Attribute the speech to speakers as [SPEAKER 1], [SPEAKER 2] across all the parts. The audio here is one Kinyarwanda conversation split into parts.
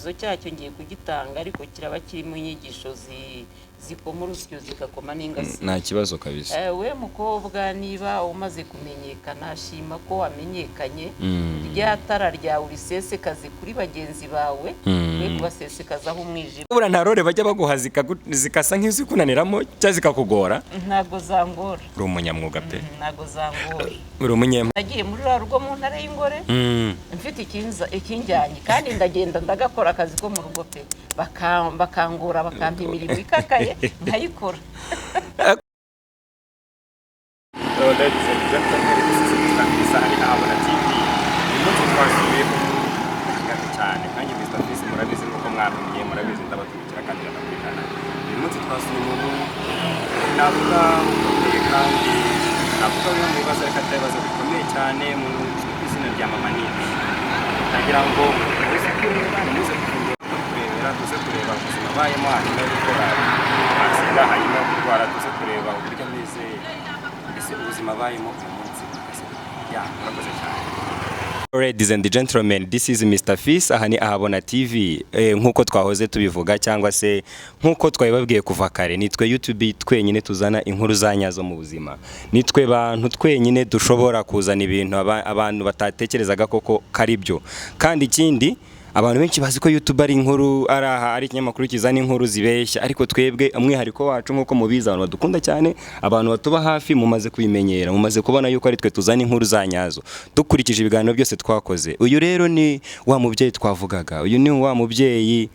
[SPEAKER 1] Cyacyo ngiye kugitanga, ariko kiraba kirimo inyigisho zikoma urusyo zigakoma n'ingasi.
[SPEAKER 2] Nta kibazo kabisa.
[SPEAKER 1] We mukobwa, niba umaze kumenyekana, shima ko wamenyekanye. Rya tara ryawe urisesekaze kuri bagenzi bawe, we kubasesekazaho umwijima.
[SPEAKER 2] Buriya nta role bajya baguha zikasa nk'izikunaniramo cyangwa zikakugora?
[SPEAKER 1] Ntabwo zangora.
[SPEAKER 2] Uri umunyamwuga pe.
[SPEAKER 1] Ntabwo zangora.
[SPEAKER 2] Uri umunyempa.
[SPEAKER 1] Nagiye muri ruriya rugo mu ntare y'ingore mfite ikinjyanye, kandi ndagenda ndagakora akazi ko mu rugo pe. Bakangora, bakampa imirimo ikakaye nkayikora.
[SPEAKER 2] So, ladies and gentlemen, this is Mr. Fisa ari Ahabona TV. Uyu munsi twasuye umuntu cyane, kandi Mr. Fisa murabizi, nuko mwamenye, murabizi, ndabatumikira kandi 100%. Uyu munsi twasuye umuntu navuga ukomeye, kandi navuga bimwe mu bibazo, ariko atari ibibazo bikomeye cyane, umuntu uzwi ku izina rya Mama Nick. Ndagira ngo muze kureba, muze kurebera, tuze kureba ubuzima abayemo hanyuma yo gukora accident, hanyuma yo kurwara, tuze kureba uburyo ameze, ese ubuzima abayemo uyu munsi bumeze gute? Ya, murakoze cyane. Ladies and gentlemen, this is Mr. Fis, aha ni Ahabona TV. Nk'uko twahoze tubivuga cyangwa se nk'uko twabibabwiye kuva kare, nitwe YouTube twenyine tuzana inkuru za nyazo mu buzima. Nitwe bantu twenyine dushobora kuzana ibintu abantu batatekerezaga koko kari byo. Kandi ikindi, abantu benshi bazi ko YouTube ari inkuru, ari aha ari ikinyamakuru kizana inkuru zibeshya, ariko twebwe umwihariko wacu, nk'uko mubizi, abantu badukunda cyane, abantu batuba hafi, mumaze kubimenyera, mumaze kubona yuko ari twe tuzana inkuru za nyazo dukurikije ibiganiro byose twakoze. Uyu rero ni wa mubyeyi twavugaga, uyu ni wa mubyeyi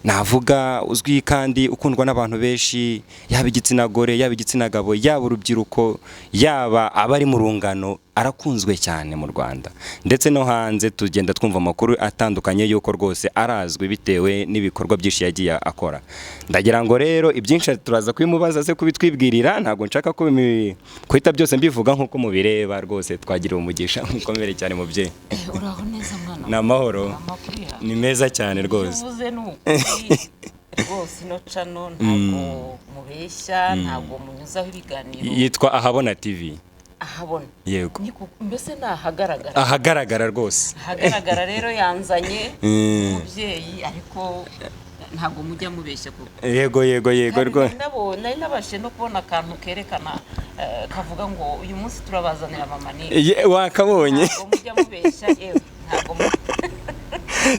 [SPEAKER 2] navuga uzwi kandi ukundwa n'abantu benshi, yaba igitsina gore, yaba igitsina gabo, yaba urubyiruko, yaba abari mu rungano. Arakunzwe cyane mu Rwanda ndetse no hanze, tugenda twumva amakuru atandukanye y'uko rwose arazwi bitewe n'ibikorwa byinshi yagiye akora. Ndagira ngo rero ibyinshi turaza kubimubaza, se kubitwibwirira. Ntabwo nshaka ko guhita byose mbivuga. Nk'uko mubireba rwose, twagira umugisha. Mukomere cyane, mubyeyi.
[SPEAKER 1] Uraho neza, mwana.
[SPEAKER 2] Ni amahoro.
[SPEAKER 1] Amakuru yawe?
[SPEAKER 2] Ni meza cyane rwose.
[SPEAKER 1] Ibyo uvuze ni ukuri rwose. Ino channel ntabwo mubeshya, ntabwo munyuzaho ibiganiro.
[SPEAKER 2] Yitwa Ahabona TV.
[SPEAKER 1] Ahabona.
[SPEAKER 2] Yego.
[SPEAKER 1] Mbese ni ahagaragara.
[SPEAKER 2] Ahagaragara rwose.
[SPEAKER 1] Ahagaragara rero yanzanye umubyeyi, ariko ntabwo mujya mubeshya kuko
[SPEAKER 2] Yego.
[SPEAKER 1] Kandi
[SPEAKER 2] Rwose.
[SPEAKER 1] nari nabashije no kubona akantu kerekana, kavuga ngo uyu munsi turabazanira Mama Nini.
[SPEAKER 2] Wakabonye?
[SPEAKER 1] Ntabwo mujya mubeshya, yewe ntabwo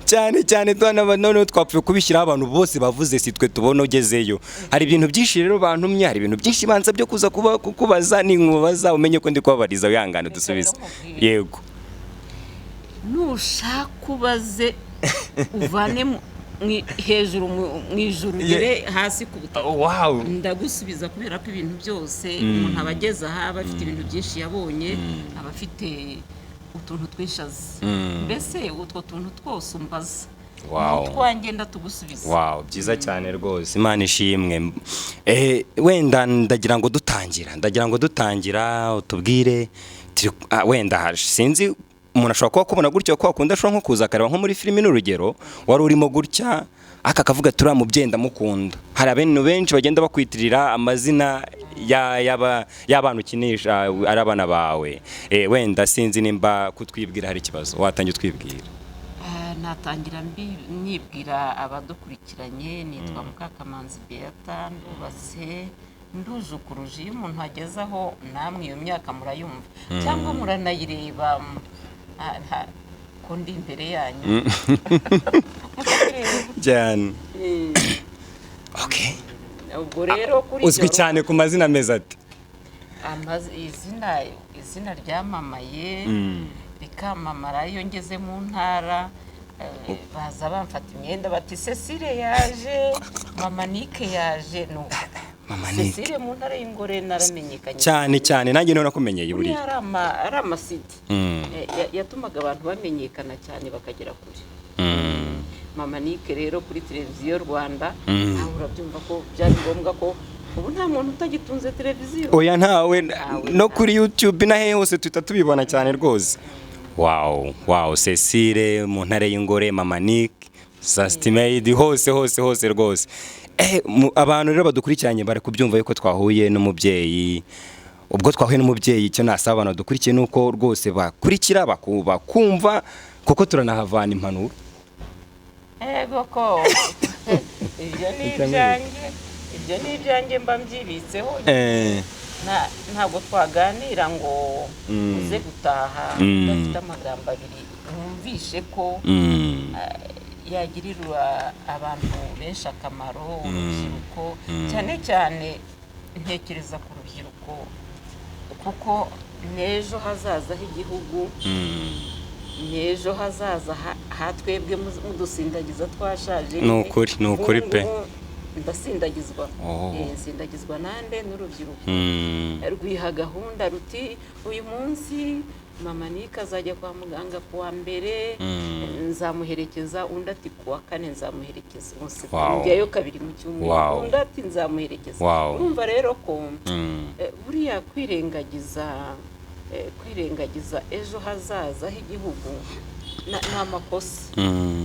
[SPEAKER 2] Cyane cyane, noneho twapfuye kubishyiraho, abantu bose bavuze si twe tubona ugezeyo. Hari ibintu byinshi rero bantumye, hari ibintu byinshi banza byo kuza kuba kukubaza. Ninkubaza umenye ko ndi kubabariza, wihangane dusubize.
[SPEAKER 1] Reka rero nkubwire.
[SPEAKER 2] Yego.
[SPEAKER 1] Nushaka ubaze, uvane hejuru mu ijuru ugere hasi ku butaka, ndagusubiza, kubera ko ibintu byose umuntu aba ageze aha aba afite ibintu byinshi yabonye, aba afite utuntu twinshi azi. Mbese utwo tuntu twose umbaza, utwanjye ndatugusubiza.
[SPEAKER 2] Wow, byiza cyane rwose, Imana ishimwe. Wenda ndagira ngo dutangira utubwire wenda sinzi, umuntu ashobora kuba akubona gutya ko akunda, ashobora nko kuza akareba nko muri filimi n'urugero wari urimo gutya, aka kavuga turiya mubyeyi ndamukunda. Hari abantu benshi bagenda bakwitirira amazina y'abana ukinisha ari abana bawe. Wenda sinzi nimba kutwibwira hari ikibazo, watangiye utwibwira.
[SPEAKER 1] Natangira nibwira abadukurikiranye. Nitwa Mukakamanzi Beata, ndubatse, ndujukuruje. Iyo umuntu ageze aho, namwe iyo myaka murayumva cyangwa muranayireba, ko ndi imbere yanyu. Murabireba.
[SPEAKER 2] Cyane. Okay.
[SPEAKER 1] Ubwo rero kuri
[SPEAKER 2] Uzwi
[SPEAKER 1] iryo
[SPEAKER 2] cyane ku mazina ameze ati?
[SPEAKER 1] Izina ryamamaye rikamamara, iyo ngeze mu ntara, baza bamfata imyenda bati: "Cecile yaje, Mama Nike yaje." Nuko
[SPEAKER 2] Mama Nike.
[SPEAKER 1] Cecile mu ntara y'ingore naramenyekanye.
[SPEAKER 2] Cyane cyane, nanjye niho nakumenyeye.
[SPEAKER 1] Buriya
[SPEAKER 2] Buriya
[SPEAKER 1] ari amasidi yatumaga abantu bamenyekana cyane bakagera kure. Mama Nike rero kuri Televiziyo Rwanda, nawe urabyumva ko byari ngombwa ko ubu nta muntu utagitunze televiziyo.
[SPEAKER 2] Oya, ntawe.
[SPEAKER 1] Ntawe.
[SPEAKER 2] No kuri YouTube na hehe hose tuhita tubibona cyane rwose. Wow, Cecile mu ntare y'ingore, Mama Nick, Sastimade, hose hose hose rwose. Abantu rero badukurikiranye bari kubyumva yuko twahuye n'umubyeyi. Ubwo twahuye n'umubyeyi, icyo nasaba abantu badukurikiye ni uko rwose bakurikira, bakumva, kuko turanahavana impanuro.
[SPEAKER 1] Ego ko ibyo ni ibyanjye, ibyo ni ibyanjye, mba mbyibitseho. Ntabwo twaganira ngo uze gutaha udafite amagambo abiri wumvishe ko yagirira abantu benshi akamaro, urubyiruko cyane cyane. Ntekereza ku rubyiruko kuko n'ejo hazaza h'igihugu, n'ejo hazaza ha twebwe mudusindagiza twashaje.
[SPEAKER 2] Ni ukuri, ni ukuri pe.
[SPEAKER 1] Ubu ngubu ndasindagizwa.
[SPEAKER 2] Oh.
[SPEAKER 1] Nsindagizwa nande? N'urubyiruko. Rwiha gahunda ruti: "Uyu munsi mama Nika azajya kwa muganga ku wa mbere, nzamuherekeza." Undi ati: "Ku wa kane nzamuherekeza." Njyayo kabiri mu cyumweru. Undi ati: "Nzamuherekeza." Urumva rero ko buriya kwirengagiza ejo hazaza h'igihugu ni amakosa,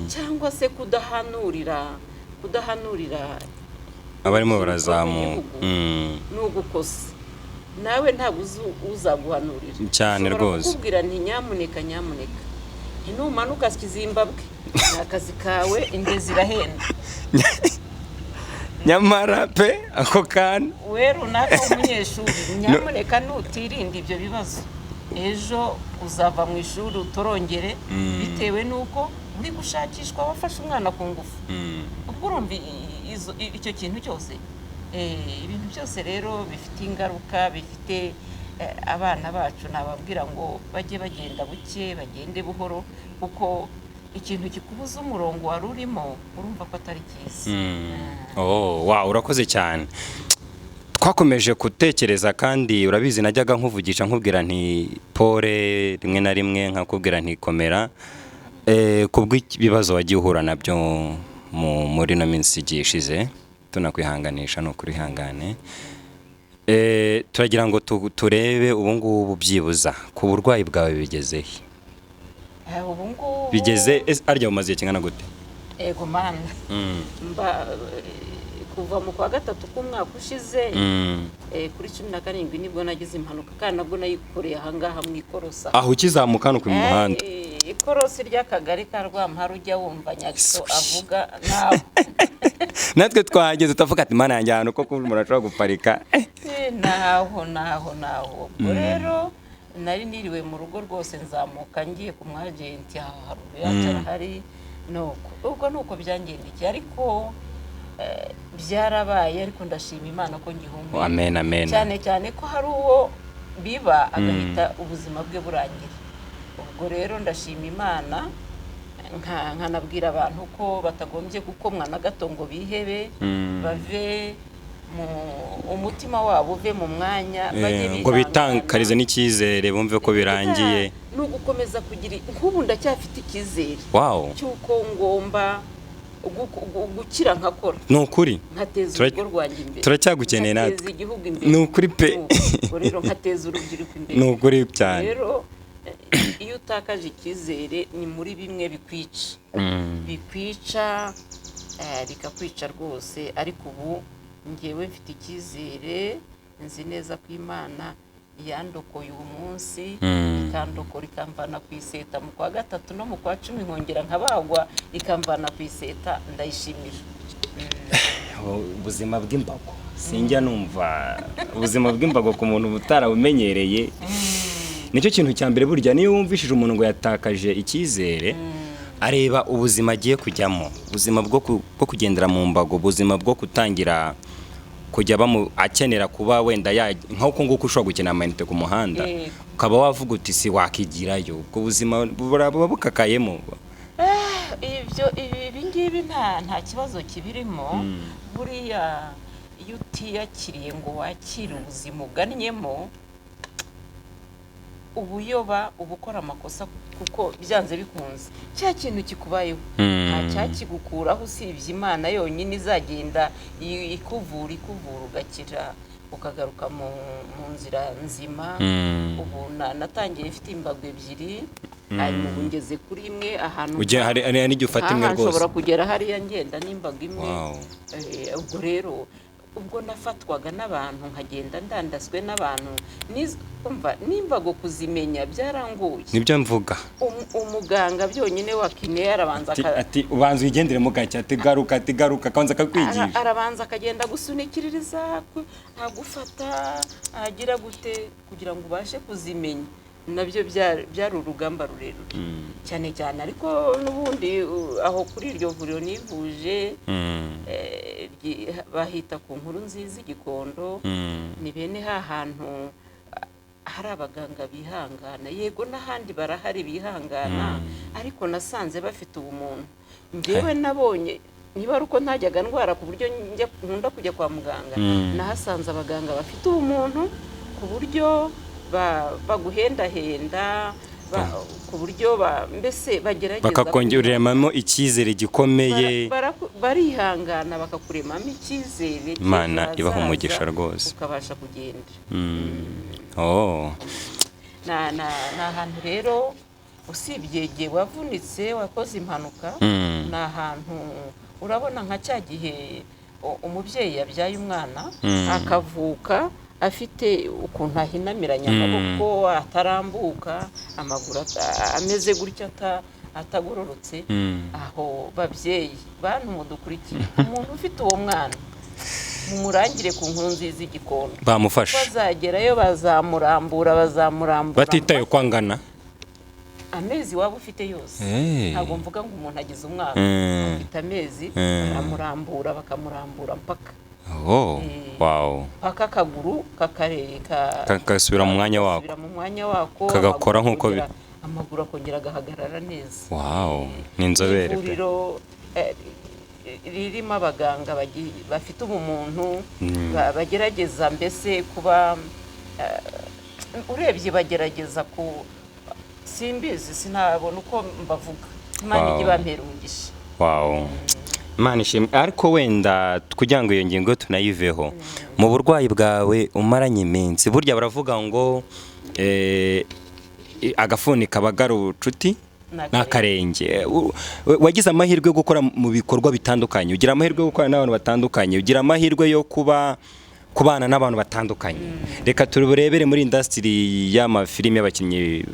[SPEAKER 1] cyangwa se kudahanurira
[SPEAKER 2] abarimo
[SPEAKER 1] urubyiruko
[SPEAKER 2] barazamuka
[SPEAKER 1] rw'igihugu ni ugukosa. Nawe ntabwo uzi uzaguhanurira.
[SPEAKER 2] Cyane
[SPEAKER 1] Ushobora
[SPEAKER 2] rwose.
[SPEAKER 1] kukubwira nti: "Nyamuneka, nyamuneka, ntinumanuka Zimbabwe ni akazi kawe, inge zirahenda."
[SPEAKER 2] Nyamara pe, ako kantu.
[SPEAKER 1] We runaka w'umunyeshuri, nyamuneka nutirinda ibyo bibazo, ejo uzava mu ishuri utorongere bitewe n'uko uri gushakishwa, wafashe umwana ku ngufu. Ubwo urumva icyo kintu cyose, ibintu byose rero bifite ingaruka, bifite abana bacu nababwira ngo bajye bagenda buke, bagende buhoro, kuko ikintu kikubuza umurongo wari urimo, urumva ko atari cyiza.
[SPEAKER 2] Oh, wow, urakoze cyane. Twakomeje gutekereza kandi urabizi, najyaga nkuvugisha nkubwira nti pole, rimwe na rimwe nkakubwira nti komera, kubw'ibibazo wagiye uhura nabyo muri ino minsi igiye ishize, tunakwihanganisha, ni ukuri ihangane. Turagira ngo turebe ubu ngubu byibuza ku burwayi bwawe bigeze he?
[SPEAKER 1] Ubu ngubu
[SPEAKER 2] Bigeze arya umaze igihe kingana gute?
[SPEAKER 1] Ego mana, mba kuva mu kwa gatatu k'umwaka ushize, kuri 17 nibwo nagize impanuka, kandi nabwo nayikoreye ahangaha mu ikorosa.
[SPEAKER 2] Aho ukizamuka hano ku muhanda?
[SPEAKER 1] Ikorosi ry'akagari ka Rwampara, ujya wumva Nyagito avuga nawe.
[SPEAKER 2] Natwe twahageze tutavuga ati: "Mana yanjye, ahantu ko umuntu ashobora guparika."
[SPEAKER 1] Naho naho naho. Ubwo rero nari niriwe mu rugo rwose, nzamuka ngiye ku mwajenti aha haruguru yacu arahari, nuko ubwo nuko byangendekeye, ariko byarabaye, ariko ndashima Imana ko ngihumeka.
[SPEAKER 2] Amen, amen.
[SPEAKER 1] Cyane cyane ko hari uwo biba agahita ubuzima bwe burangira. Ubwo rero ndashima Imana, nkanabwira abantu ko batagombye gukomwa na gato ngo bihebe, bave mu umutima wabo uve mu mwanya, bajye
[SPEAKER 2] ngo
[SPEAKER 1] bihangana.
[SPEAKER 2] Bitakarize n'icyizere, bumve ko birangiye.
[SPEAKER 1] Ni ugukomeza kugira, nk'ubu ndacyafite icyizere cy'uko ngomba gukira nkakora,
[SPEAKER 2] Ni ukuri.
[SPEAKER 1] nkateza urugo rwanjye imbere,
[SPEAKER 2] Turacyagukeneye natwe.
[SPEAKER 1] nkateza igihugu imbere.
[SPEAKER 2] Ni ukuri pe.
[SPEAKER 1] Ubwo rero nkateza urubyiruko imbere.
[SPEAKER 2] Ni ukuri cyane.
[SPEAKER 1] Rero iyo utakaje icyizere ni muri bimwe bikwica, bikwica, bikakwica rwose. Ariko ubu ngewe mfite icyizere, nzi neza ko Imana yandokoye uwo munsi, ikandokora, ikamvana ku iseta mu kwa gatatu, no mu kwa 10 nkongera nkabagwa, ikamvana ku iseta, ndayishimira.
[SPEAKER 2] Ubuzima bw'imbago, sinjya numva ubuzima bw'imbago ku muntu utarabumenyereye. Nicyo kintu cya mbere burya, niyo wumvishije umuntu ngo yatakaje icyizere, areba ubuzima agiye kujyamo, ubuzima bwo kugendera mu mbago, ubuzima bwo gutangira kujya bamu akenera kuba wenda nk'uko nguko ushobora gukenera amayinite ku muhanda, ukaba wavuga uti si wakigirayo. Ubwo buzima buba bukakayemo.
[SPEAKER 1] Ibyo ibi ngibi nta kibazo kibirimo. Buriya iyo utiyakiriye ngo wakire ubuzima ugannyemo, uba uyoba, uba ukora amakosa, kuko byanze bikunze cya kintu kikubayeho nta cyakigukuraho usibye Imana yonyine izagenda ikuvura, ikuvura ugakira, ukagaruka mu nzira nzima. Ubu natangiye mfite imbago ebyiri, hanyuma ubu ngeze kuri imwe ahantu
[SPEAKER 2] Hari n'igihe ufata imwe
[SPEAKER 1] aha
[SPEAKER 2] rwose.
[SPEAKER 1] Nshobora kugera hariya ngenda n'imbago imwe.
[SPEAKER 2] Wow.
[SPEAKER 1] Ubwo rero Ubwo nafatwaga n'abantu, nkagenda ndandaswe n'abantu, umva, n'imbago kuzimenya byarangoye.
[SPEAKER 2] Nibyo mvuga.
[SPEAKER 1] Umuganga byonyine wa kiné arabanza
[SPEAKER 2] Ati ubanza uyigenderemo gake, ati garuka, ati garuka, akabanza akakwigisha.
[SPEAKER 1] Arabanza akagenda gusunikiririza, agufata, agira gute kugira ngo ubashe kuzimenya. Nabyo byari urugamba rurerure cyane cyane. Ariko n'ubundi aho kuri iryo vuriro nivuje, bahita ku Nkuru Nziza i Gikondo. Ni bene ha hantu hari abaganga bihangana. Yego, n'ahandi barahari bihangana, ariko nasanze bafite ubumuntu. Njyewe nabonye niba ari uko ntajyaga ndwara ku buryo nkunda kujya kwa muganga, nahasanze abaganga bafite ubumuntu ku buryo baguhendahenda, ku buryo mbese bagerageza
[SPEAKER 2] Bakakongereramo icyizere gikomeye.
[SPEAKER 1] Barihangana bakakuremamo icyizere cy'ejo
[SPEAKER 2] Imana ibaha
[SPEAKER 1] hazaza,
[SPEAKER 2] umugisha rwose.
[SPEAKER 1] ukabasha kugenda.
[SPEAKER 2] Oh.
[SPEAKER 1] Ni ahantu rero, usibye igihe wavunitse, wakoze impanuka, ni ahantu urabona nka cya gihe umubyeyi yabyaye umwana, akavuka afite ukuntu ahinamiranye amaboko, atarambuka, amaguru ameze gutya, atagororotse. Aho babyeyi, bantu mudukurikiye, umuntu ufite uwo mwana mumurangire ku Nkuru Nziza i Gikondo.
[SPEAKER 2] Bamufasha.
[SPEAKER 1] Bazagerayo bazamurambura, bazamurambura.
[SPEAKER 2] Batitaye uko angana.
[SPEAKER 1] Amezi waba ufite yose. Ntabwo mvuga ngo umuntu agize umwaka, afite amezi, baramurambura, bakamurambura mpaka mpaka akaguru kakareka
[SPEAKER 2] Kagasubira mu mwanya wako.
[SPEAKER 1] Kagasubira mu mwanya wako.
[SPEAKER 2] Kagakora
[SPEAKER 1] amaguru
[SPEAKER 2] nk'uko
[SPEAKER 1] amaguru akongera agahagarara neza.
[SPEAKER 2] Wow, ni inzobere pe.
[SPEAKER 1] Ivuriro ririmo abaganga bafite ubumuntu, bagerageza mbese kuba, urebye bagerageza ku, simbizi, sinabona uko mbavuga. Imana ijye ibampera umugisha.
[SPEAKER 2] Wow, Imana ishimwe. Ariko wenda kugira ngo iyo ngingo tunayiveho, mu burwayi bwawe umaranye iminsi, burya baravuga ngo agafuni kabagara ubucuti n'akarenge. Wagize amahirwe yo gukora mu bikorwa bitandukanye, ugira amahirwe yo gukorana n'abantu batandukanye, ugira amahirwe yo kuba kubana n'abantu batandukanye. Reka turebere muri industry y'amafilimi, y'abakinnyi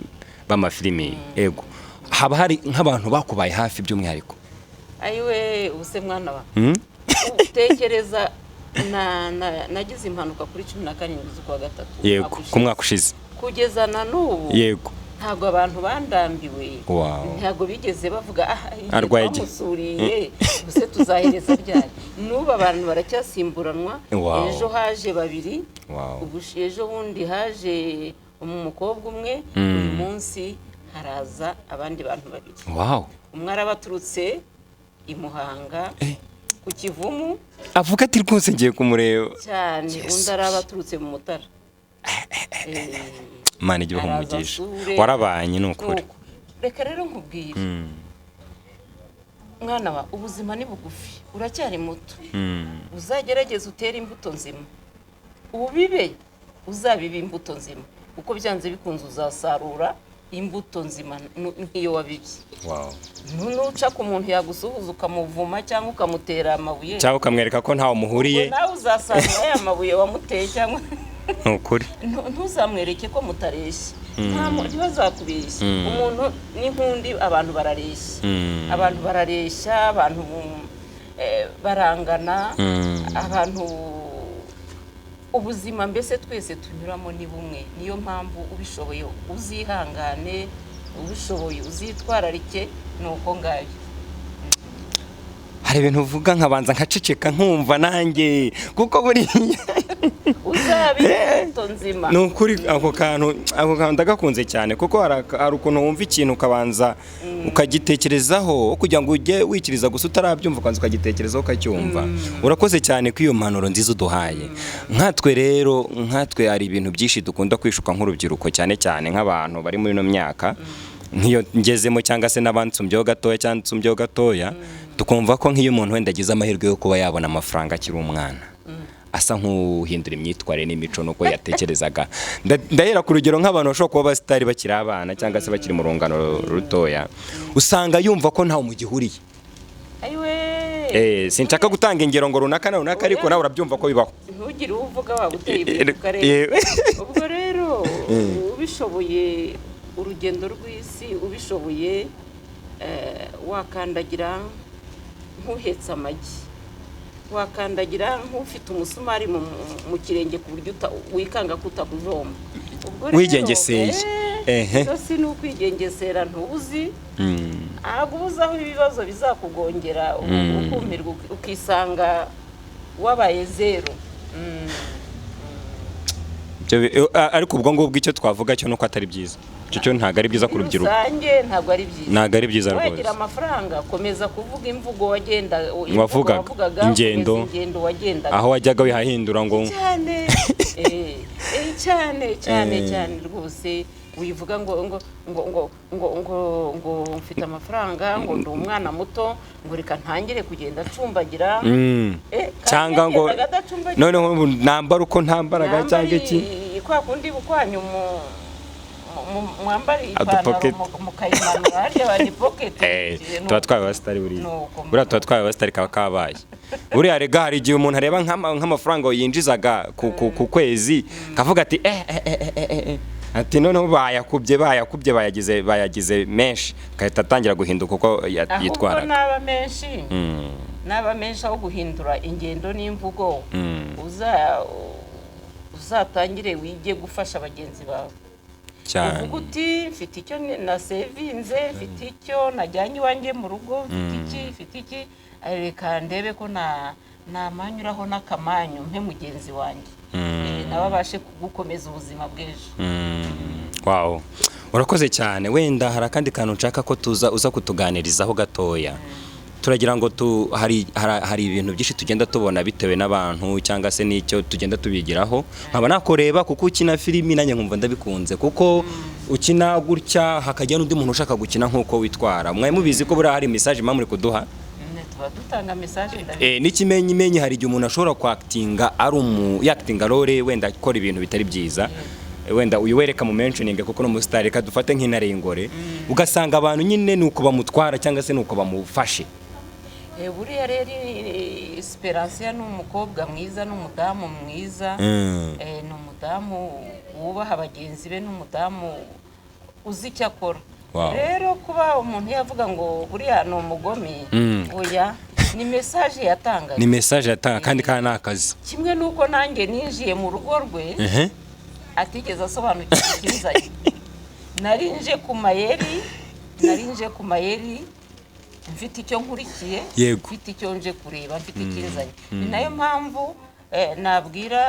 [SPEAKER 2] b'amafilimi. Ego, haba hari nk'abantu bakubaye hafi by'umwihariko?
[SPEAKER 1] Ayiwe, ubuse mwana wa, utekereza nagize impanuka kuri 17 z'ukwa gatatu umwaka
[SPEAKER 2] Ku
[SPEAKER 1] ushize.
[SPEAKER 2] mwaka ushize.
[SPEAKER 1] Kugeza na n'ubu ntabwo abantu bandambiwe. Ntabwo bigeze bavuga: "Ah, igihe
[SPEAKER 2] Arwaye iki?"
[SPEAKER 1] twamusuriye, ubuse tuzahereza ryari?" N'ubu abantu baracyasimburanwa. Ejo haje babiri, ubu ejo bundi haje umukobwa umwe, uyu munsi haraza abandi bantu babiri. Umwe arabaturutse i Muhanga ku Kivumu.
[SPEAKER 2] Avuga ati: "Rwose ngiye kumureba."
[SPEAKER 1] Cyane.
[SPEAKER 2] Yesu.
[SPEAKER 1] Undi araba aturutse mu Mutara.
[SPEAKER 2] Imana igihe
[SPEAKER 1] Araza
[SPEAKER 2] umugisha.
[SPEAKER 1] asure.
[SPEAKER 2] Warabanye, ni ukuri.
[SPEAKER 1] Nuko. Reka rero nkubwire, mwana wa, ubuzima ni bugufi, uracyari muto. Uzagerageze utere imbuto nzima, ubibe, uzabibe imbuto nzima, kuko byanze bikunze uzasarura imbuto nzima nk'iyo wabibye. Nuca ku muntu yagusuhuza ukamuvuma cyangwa ukamutera amabuye,
[SPEAKER 2] Cyangwa ukamwereka ko ntawe muhuriye.
[SPEAKER 1] ubwo nawe uzasarura ya mabuye wamuteye cyangwa
[SPEAKER 2] Ni ukuri.
[SPEAKER 1] Ntuzamwereke ko mutareshya. Ntibazakubeshye. Umuntu n'inkundi, abantu barareshya. Abantu barareshya, abantu barangana. Abantu, ubuzima mbese twese tunyuramo ni bumwe. Niyo mpamvu ubishoboye uzihangane, ubishoboye uzitwararike, ni uko ngayo.
[SPEAKER 2] Hari ibintu uvuga nkabanza nkaceceka, nkumva nanjye, kuko buriya
[SPEAKER 1] Uzabibe imbuto nzima.
[SPEAKER 2] Ni ukuri, ako kantu ndagakunze cyane, kuko hari ukuntu wumva ikintu ukabanza ukagitekerezaho, kugira ngo ujye wikiriza gusa utarabyumva, ukabanza ukagitekerezaho, ukacyumva. Urakoze cyane ko iyo mpanuro nziza uduhaye. Nkatwe rero, nkatwe hari ibintu byinshi dukunda kwishuka nk'urubyiruko, cyane cyane nk'abantu bari muri ino myaka nk'iyo ngezemo, cyangwa se n'abansumbyeho gatoya cyangwa nsumbyeho gatoya, tukumva ko nk'iyo umuntu wenda agize amahirwe yo kuba yabona amafaranga akiri umwana, asa nk'uhindura imyitwarire n'imico nuko yatekerezaga. Ndahera ku rugero nk'abantu bashobora kuba abasitari bakiri abana cyangwa se bakiri mu rungano rutoya, usanga yumva ko ntawe mugihuriye.
[SPEAKER 1] Ayiwe.
[SPEAKER 2] Sinshaka gutanga ingero ngo runaka na runaka, ariko nawe urabyumva ko bibaho.
[SPEAKER 1] Ntugire uwo uvuga, waba uteye ibuye ku karere. Ubwo rero ubishoboye, urugendo rw'isi ubishoboye, wakandagira nk'uhetse amagi, wakandagira nk'ufite umusumari mu kirenge, ku buryo wikanga ko utakujomba. Ubwo rero,
[SPEAKER 2] Wigengeseye.
[SPEAKER 1] Ibyo si ni ukwigengesera, ntuzi, ntabwo uba uzi aho ibibazo bizakugongera, ukumirwa, ukisanga wabaye zero.
[SPEAKER 2] Ariko ubwo ngubwo icyo twavuga cyo nuko atari byiza, icyo cyo ntabwo ari byiza ku
[SPEAKER 1] Muri
[SPEAKER 2] rubyiruko.
[SPEAKER 1] rusange ntabwo ari byiza.
[SPEAKER 2] Ntabwo ari byiza
[SPEAKER 1] Wagira
[SPEAKER 2] rwose.
[SPEAKER 1] amafaranga, komeza kuvuga imvugo wagenda, imvugo
[SPEAKER 2] Wavugaga,
[SPEAKER 1] wavugaga,
[SPEAKER 2] ingendo.
[SPEAKER 1] komeza ingendo wagendaga.
[SPEAKER 2] Aho wajyaga wihahindura ngo
[SPEAKER 1] Cyane, cyane cyane. Cyane rwose. Wivuga ngo mfite amafaranga, ngo ndi umwana muto, ngo reka ntangire kugenda acumbagira. Kandi
[SPEAKER 2] Cyangwa ngo
[SPEAKER 1] yagendaga adacumbagira.
[SPEAKER 2] Noneho ubu nambara uko ntambaraga
[SPEAKER 1] Mwambare
[SPEAKER 2] cyangwa iki.
[SPEAKER 1] Kwa kundi bukwanyu mwambara ipantaro
[SPEAKER 2] Udupoketi.
[SPEAKER 1] mukayimanura harya bani pocket.
[SPEAKER 2] Tuba twabaye abasitari buriya.
[SPEAKER 1] Nuko.
[SPEAKER 2] Buriya tuba twabaye abasitari, kaba kabaye. Buriya rega hari igihe umuntu areba nk'amafaranga yinjizaga ku kwezi, kavuga ati eh eh eh eh eh eh, ati noneho bayakubye, bayakubye, bayagize menshi, agahita atangira guhinduka uko
[SPEAKER 1] Ahubwo
[SPEAKER 2] yitwaraga.
[SPEAKER 1] naba menshi, naba menshi, aho guhindura ingendo n'imvugo, uzatangire wige gufasha bagenzi bawe.
[SPEAKER 2] Cyane.
[SPEAKER 1] Uvuga uti mfite icyo nasevinze, mfite icyo najyanye iwanjye mu rugo, mfite iki, mfite iki, reka ndebe ko na namanyuraho n'akamanyu mpe mugenzi wanjye, nawe abashe gukomeza ubuzima bw'ejo.
[SPEAKER 2] Wow, urakoze cyane. Wenda hari akandi kantu nshaka ko tuza uza kutuganirizaho gatoya. Turagira ngo tu hari ibintu byinshi tugenda tubona bitewe n'abantu cyangwa se n'icyo tugenda tubigiraho. Nkaba nakureba kuko ukina filimi, nanjye nkumva ndabikunze, kuko ukina gutya hakajya n'undi muntu ushaka gukina nk'uko witwara. Mwari mubizi ko buriya hari message muba muri kuduha?
[SPEAKER 1] Tuba dutanga message, ndabizi.
[SPEAKER 2] N'ikimenyimenyi, hari igihe umuntu ashobora kwakitinga, ari umu yakitinga role, wenda akora ibintu bitari byiza, wenda uyu wereka mu mentioning kuko ni umusitari, reka dufate nk'intare y'ingore, ugasanga abantu nyine ni uko bamutwara cyangwa se ni uko bamufashe.
[SPEAKER 1] Buriya rero Esperance ni umukobwa mwiza, ni umudamu mwiza. Ni umudamu wubaha bagenzi be, ni umudamu uzi icyo akora. Rero kuba umuntu yavuga ngo buriya ni umugome, oya, ni message yatangaga.
[SPEAKER 2] Ni message yatanga, kandi ni akazi.
[SPEAKER 1] Kimwe n'uko nanjye ninjiye mu rugo rwe atigeze asobanukirwa ikinzanye. Nari nje ku mayeri, nari nje ku mayeri, mfite icyo nkurikiye, mfite icyo nje kureba, mfite ikinzanye. Ni nayo mpamvu nabwira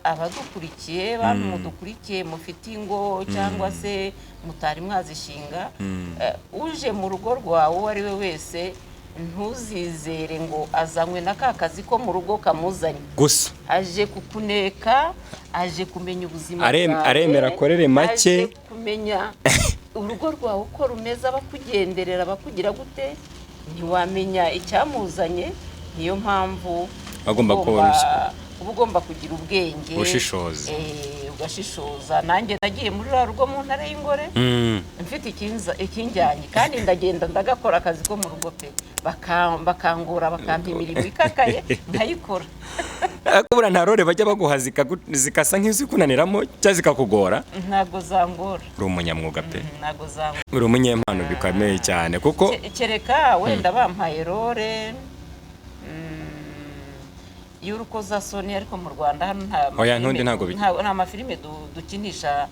[SPEAKER 1] abadukurikiye, bantu mudukurikiye mufite ingo cyangwa se mutari mwazishinga, uje mu rugo rwawe uwo ari we wese, ntuzizere ngo azanywe na ka kazi ko mu rugo kamuzanye.
[SPEAKER 2] Gusa.
[SPEAKER 1] Aje kukuneka, aje kumenya ubuzima bwawe,
[SPEAKER 2] Aremera akorere make.
[SPEAKER 1] aje kumenya urugo rwawe uko rumeze, abakugenderera, abakugira gute, ntiwamenya icyamuzanye. Niyo mpamvu
[SPEAKER 2] Agomba kuba
[SPEAKER 1] uba ugomba kugira ubwenge.
[SPEAKER 2] Ubushishozi.
[SPEAKER 1] Ugashishoza. Nanjye nagiye muri ruriya rugo mu ntare y'ingore mfite ikinjyanye, kandi ndagenda ndagakora akazi ko mu rugo pe. Bakangura, bakampa imirimo ikakaye nkayikora.
[SPEAKER 2] Ariko buriya nta role bajya baguha zikasa nk'izikunaniramo cyangwa zikakugora?
[SPEAKER 1] Ntabwo zangora.
[SPEAKER 2] Uri umunyamwuga pe.
[SPEAKER 1] Ntabwo zangora.
[SPEAKER 2] Uri umunyempano bikomeye cyane kuko
[SPEAKER 1] Kereka wenda bampaye role y'urukozasoni, ariko mu Rwanda hano nta
[SPEAKER 2] Oya, ntundi ntabwo
[SPEAKER 1] nta mafilime dukinisha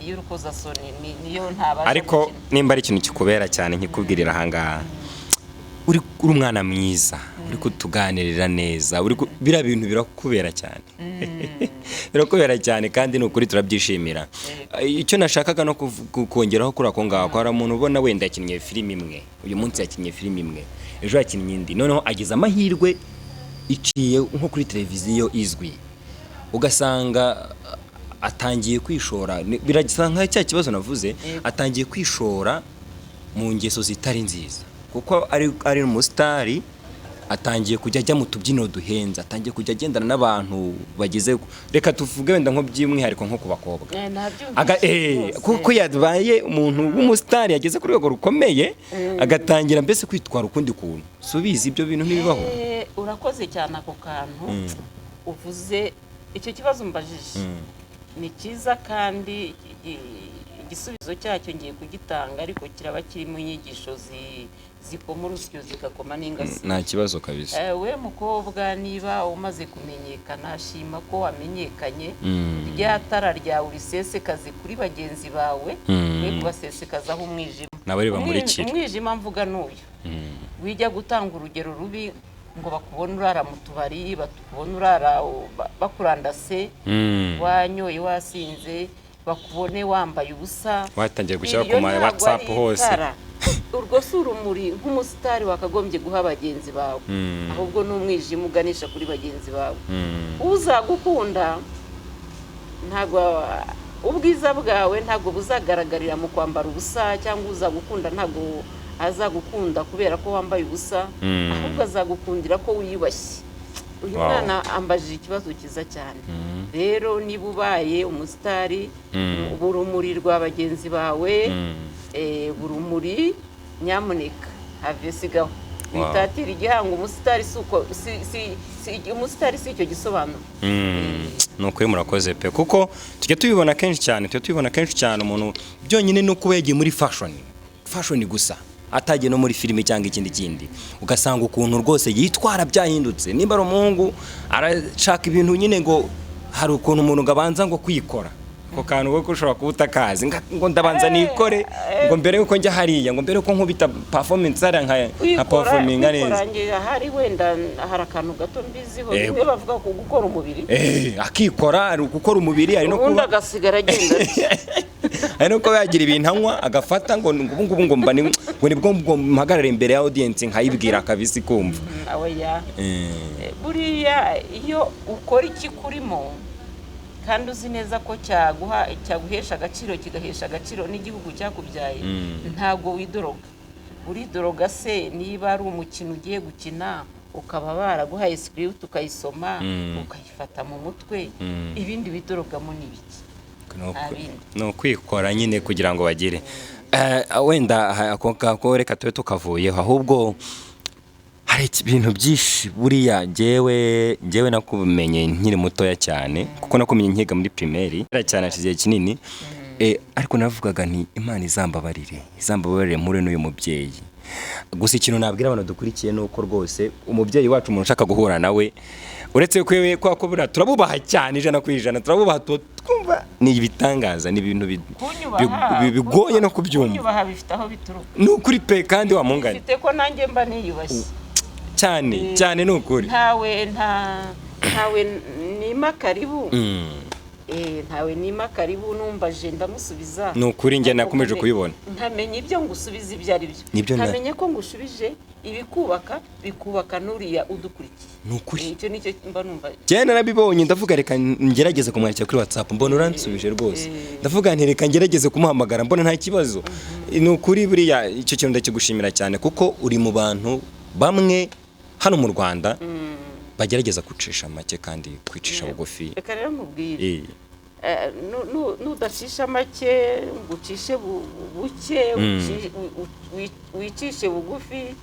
[SPEAKER 1] y'urukozasoni, niyo ntabasha
[SPEAKER 2] Ariko
[SPEAKER 1] gukina.
[SPEAKER 2] nimba ari ikintu kikubera cyane, nkikubwirira ahangaha, uri umwana mwiza, uri kutuganirira neza, biriya bintu birakubera cyane, birakubera cyane, kandi ni ukuri turabyishimira. Icyo nashakaga no kongeraho kuri ako ngako, hari umuntu ubona wenda yakinnye filime imwe uyu munsi, yakinnye filime imwe ejo, yakinnye indi, noneho agize amahirwe iciye nko kuri televiziyo izwi, ugasanga atangiye kwishora. Birasa nka cya kibazo navuze, atangiye kwishora mu ngeso zitari nziza kuko ari umusitari. Atangiye kujya ajya mu tubyiniro duhenze, atangiye kujya agendana n'abantu bageze, reka tuvuge wenda nko by'umwihariko nko ku bakobwa.
[SPEAKER 1] Nabyumvise rwose.
[SPEAKER 2] Kuko yabaye umuntu w'umusitari, yageze ku rwego rukomeye, agatangira mbese kwitwara ukundi kuntu. Subiza, ibyo bintu ntibibaho?
[SPEAKER 1] Urakoze cyane. Ako kantu uvuze, icyo kibazo umbajije ni cyiza, kandi igisubizo cyacyo ngiye kugitanga, ariko kiraba kirimo inyigisho zikoma urusyo zigakoma n'ingasi.
[SPEAKER 2] Nta kibazo kabisa.
[SPEAKER 1] We mukobwa, niba umaze kumenyekana, shima ko wamenyekanye. Rya tara ryawe urisesekaze kuri bagenzi bawe, we kubasesekazaho umwijima.
[SPEAKER 2] Nabo ribamurikire.
[SPEAKER 1] Umwijima mvuga n'uyu wijya gutanga urugero rubi ngo bakubone urara mu tubari, bakubone urara bakurandase, wanyoye, wasinze, bakubone wambaye ubusa.
[SPEAKER 2] Watangiye gushyira
[SPEAKER 1] Iryo
[SPEAKER 2] ku ma
[SPEAKER 1] ntabwo
[SPEAKER 2] WhatsApp
[SPEAKER 1] ari
[SPEAKER 2] hose.
[SPEAKER 1] itara. Urwo si urumuri nk'umusitari wakagombye guha bagenzi bawe, ahubwo ni umwijima uganisha kuri bagenzi bawe. Uzagukunda ntabwo ubwiza bwawe ntabwo buzagaragarira mu kwambara ubusa, cyangwa uzagukunda ntabwo azagukunda kubera ko wambaye ubusa, ahubwo azagukundira ko wiyubashye. Uyu mwana ambajije ikibazo cyiza cyane. Rero niba ubaye umusitari, urumuri rwa bagenzi bawe, urumuri, nyamuneka have, sigaho. Witatira igihango. Umusitari si uko, umusitari si icyo gisobanuro.
[SPEAKER 2] Ni ukuri murakoze pe, kuko tujya tubibona kenshi cyane, tujya tubibona kenshi cyane. Umuntu byonyine no kuba yagiye muri fashion, fashion gusa, atagiye no muri filime cyangwa ikindi kindi, ugasanga ukuntu rwose yitwara byahindutse. Nimba ari umuhungu, arashaka ibintu nyine ngo hari ukuntu umuntu ngo abanza ngo kwikora, ako kantu ko ushobora kuba utakazi, ngo ndabanza nikore, ngo mbere yuko njya hariya, ngo mbere yuko nkubita performance hariya, nka performinga neza.
[SPEAKER 1] Kwikorangira hari wenda hari akantu gato mbiziho. Bimwe bavuga ku gukora umubiri.
[SPEAKER 2] Akikora, ari gukora umubiri, hari no
[SPEAKER 1] ubundi
[SPEAKER 2] kuba
[SPEAKER 1] agasigara agenda atya.
[SPEAKER 2] Hari no kuba yagira ibintu anywa, agafata ngo ubu ngubu ngo mba ngo nibwo ngo mpagarare imbere ya audience nkayibwira kabisa ikumva.
[SPEAKER 1] Oya. Buriya iyo ukora ikikurimo kandi uzi neza ko cyaguha, cyaguhesha agaciro, kigahesha agaciro n'igihugu cyakubyaye, ntabwo widoroga. Uridoroga se niba ari umukino ugiye gukina, ukaba baraguhaye script, ukayisoma, ukayifata mu mutwe? Ibindi widorogamo ni ibiki? Nta bindi.
[SPEAKER 2] Ni ukwikora nyine kugira ngo bagire. Wenda ako ngako reka tube tukavuyeho. Ahubwo hari ibintu byinshi. Buriya njyewe nakumenye nkiri mutoya cyane, kuko nakumenye nkiga muri primaire cyane, hashize igihe kinini. Ariko navugaga nti Imana izambabarire, izambabarire mpure n'uyu mubyeyi. Gusa ikintu nabwira abantu dukurikiye ni uko rwose umubyeyi wacu, umuntu ushaka guhura nawe, uretse ko we, kwa ko buriya turabubaha cyane, 100%, turabubaha, tuba twumva ni ibitangaza, ni ibintu
[SPEAKER 1] Kunyubaha
[SPEAKER 2] bigoye no kubyumva.
[SPEAKER 1] Kunyubaha bifite aho bituruka.
[SPEAKER 2] Ni ukuri pe, kandi wamunganye.
[SPEAKER 1] Bifite ko nanjye mba niyubashye.
[SPEAKER 2] Cyane cyane, ni ukuri.
[SPEAKER 1] Ntawe ntawe nima karibu. Ntawe nima karibu. Numbaje ndamusubiza.
[SPEAKER 2] Ni ukuri, njye
[SPEAKER 1] Ariko
[SPEAKER 2] nakomeje kubibona.
[SPEAKER 1] Nkamenya ibyo ngusubiza ibyo ari byo.
[SPEAKER 2] Nibyo
[SPEAKER 1] Nkamenya ko ngushubije ibikubaka, bikubaka n'uriya udukurikiye.
[SPEAKER 2] Ni ukuri.
[SPEAKER 1] Icyo nicyo mba numva.
[SPEAKER 2] Njyewe narabibonye, ndavuga reka ngerageze kumwandikira kuri WhatsApp, mbona uransubije rwose. Ndavuga nti reka ngerageze kumuhamagara, mbona nta kibazo. Ni ukuri, buriya icyo kintu ndakigushimira cyane, kuko uri mu bantu bamwe hano mu Rwanda bagerageza gucisha make kandi kwicisha bugufi.
[SPEAKER 1] Reka rero mubwire. Nudacisha make ngo ucishe buke, wicishe bugufi,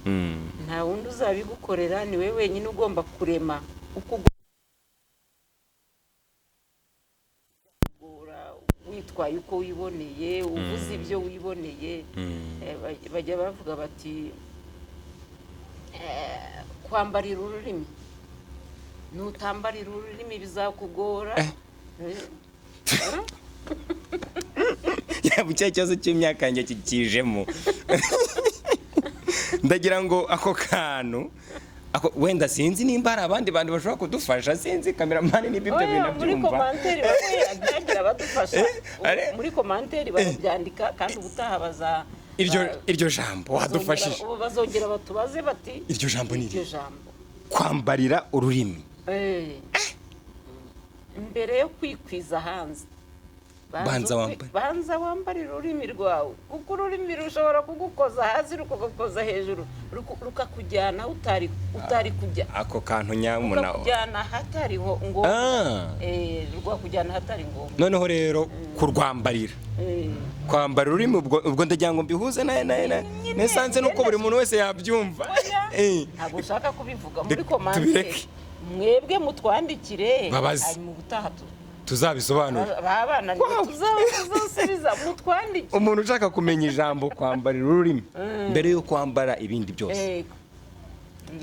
[SPEAKER 1] nta wundi uzabigukorera. Ni wowe wenyine ugomba kurema uko ugora, witwaye uko wiboneye, uvuze ibyo wiboneye. Bajya bavuga bati kwambarira ururimi, nutambarira ururimi bizakugora.
[SPEAKER 2] Yaba cya kibazo cy'imyaka yanjye kikijemo, ndagira ngo ako kantu wenda sinzi nimba hari abandi bantu bashobora kudufasha, sinzi cameraman niba ibyo
[SPEAKER 1] Oya,
[SPEAKER 2] bintu
[SPEAKER 1] muri
[SPEAKER 2] abyumva.
[SPEAKER 1] commentaire bamwe byagira badufasha. Muri commentaire barabyandika, kandi ubutaha baza
[SPEAKER 2] Iryo jambo wadufashije.
[SPEAKER 1] Ubu bazongera batubaze bati
[SPEAKER 2] Iryo jambo ni
[SPEAKER 1] iryo
[SPEAKER 2] irihe?
[SPEAKER 1] jambo.
[SPEAKER 2] Kwambarira ururimi.
[SPEAKER 1] Mbere yo kwikwiza hanze.
[SPEAKER 2] Banza wambare.
[SPEAKER 1] Banza wambarire ururimi rwawe, kuko ururimi rushobora kugukoza hasi, rukagukoza hejuru, rukakujyana aho utari kujya.
[SPEAKER 2] Ako kantu nyamuna.
[SPEAKER 1] Rukakujyana ahatariho ngombwa. Rwakujyana ahatari ngombwa.
[SPEAKER 2] Noneho rero kurwambarira, kwambara ururimi, ubwo ndagira ngo mbihuze na
[SPEAKER 1] Nyine,
[SPEAKER 2] nesanze nuko buri muntu wese yabyumva.
[SPEAKER 1] Oya. Ntabwo ushaka kubivuga muri commentaire.
[SPEAKER 2] Tubireke.
[SPEAKER 1] Mwebwe mutwandikire.
[SPEAKER 2] Babaze.
[SPEAKER 1] Hanyuma ubutaha
[SPEAKER 2] Tuzabisobanure.
[SPEAKER 1] Babana tuzasubiza, mutwandikire.
[SPEAKER 2] Umuntu ushaka kumenya ijambo kwambarira ururimi mbere yo kwambara ibindi byose,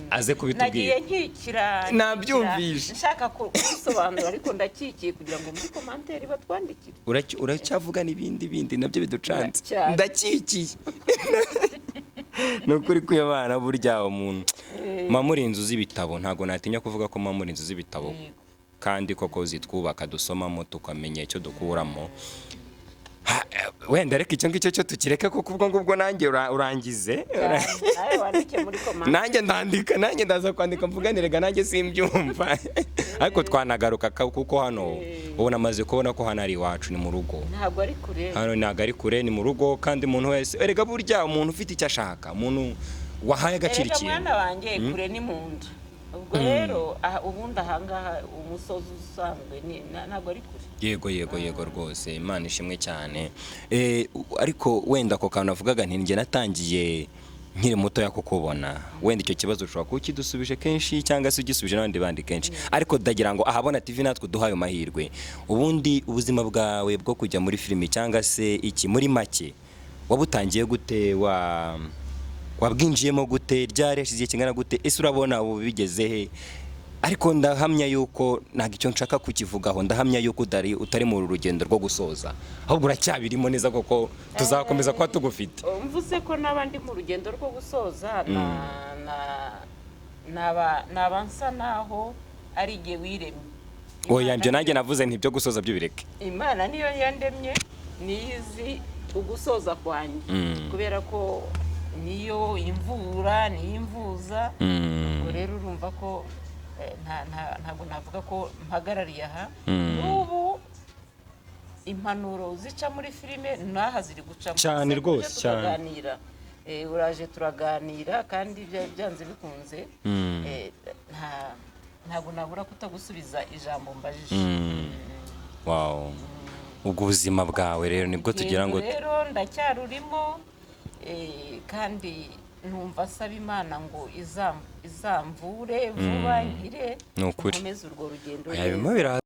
[SPEAKER 2] aze
[SPEAKER 1] Nagiye
[SPEAKER 2] kubitubwira.
[SPEAKER 1] nkikira.
[SPEAKER 2] Nabyumvishe.
[SPEAKER 1] Nshaka kubisobanura, ariko ndakikiye kugira ngo muri commentaire batwandikire.
[SPEAKER 2] Uracyavuga n'ibindi bindi nabyo biducanze.
[SPEAKER 1] Cyane.
[SPEAKER 2] Ndakikiye, ni ukuri kw'Imana. Burya umuntu mama uri inzu z'ibitabo, ntabwo natinya kuvuga ko mama uri inzu z'ibitabo, kandi koko zitwubaka, dusomamo tukamenya icyo dukuramo. Wenda reka icyo ngicyo cyo tukireke, kuko ubwo ngubwo nanjye urangize.
[SPEAKER 1] Nawe wandike muri commentaire.
[SPEAKER 2] Nanjye ndandika, nanjye ndaza kwandika mvuganirega, nanjye simbyumva, ariko twanagaruka kuko hano ubu namaze kubona ko hano ari iwacu, ni mu rugo.
[SPEAKER 1] Ntabwo ari kure.
[SPEAKER 2] Hano ntabwo ari kure, ni mu rugo. Kandi umuntu wese erega burya umuntu ufite icyo ashaka, umuntu wahaye agaciro
[SPEAKER 1] Erega
[SPEAKER 2] ikintu.
[SPEAKER 1] mwana wanjye, kure ni mu nda. Ubwo rero aha, ubundi ahangaha umusozi usanzwe ntabwo ari kure.
[SPEAKER 2] Yego rwose, Imana ishimwe cyane. Ariko wenda ako kantu navugaga nti njye natangiye nkiri mutoya kukubona, wenda icyo kibazo ushobora kuba ukidusubije kenshi cyangwa se ugisubije n'abandi bandi kenshi, ariko ndagira ngo Ahabona TV natwe duhaye amahirwe. Ubundi ubuzima bwawe bwo kujya muri filimi cyangwa se iki, muri make wabutangiye gute? Wabwinjiyemo gute? Ryari? Hashize igihe kingana gute? Ese urabona ubu bigeze he? Ariko ndahamya yuko ntabwo icyo nshaka kukivugaho, ndahamya yuko utari mu rugendo rwo gusoza, ahubwo uracyabirimo neza, koko tuzakomeza kuba tugufite.
[SPEAKER 1] Mvuze ko n'abandi mu rugendo rwo gusoza na naba nsa naho ari igihe wiremye.
[SPEAKER 2] Oya, njye nanjye navuze nti ibyo gusoza byo bireke.
[SPEAKER 1] Imana niyo yandemye, niyo izi ugusoza kwanjye, kubera ko niyo imvura, niyo imvuza. Ubwo rero urumva ko ntabwo navuga ko mpagarariye aha. N'ubu impanuro zica muri filime n'aha ziri gucamo.
[SPEAKER 2] Cyane
[SPEAKER 1] Tuje
[SPEAKER 2] rwose, cyane.
[SPEAKER 1] tukaganira. Uraje turaganira, kandi byanze bikunze ntabwo nabura kutagusubiza ijambo mbajije.
[SPEAKER 2] Wow, ubwo ubuzima bwawe rero nibwo tugira ngo
[SPEAKER 1] Urugendo rero ndacyarurimo, kandi numva asaba Imana ngo izamvure vuba nkire,
[SPEAKER 2] Ni ukuri.
[SPEAKER 1] nkomeze urwo rugendo
[SPEAKER 2] Oya,
[SPEAKER 1] neza.
[SPEAKER 2] birimo biraza.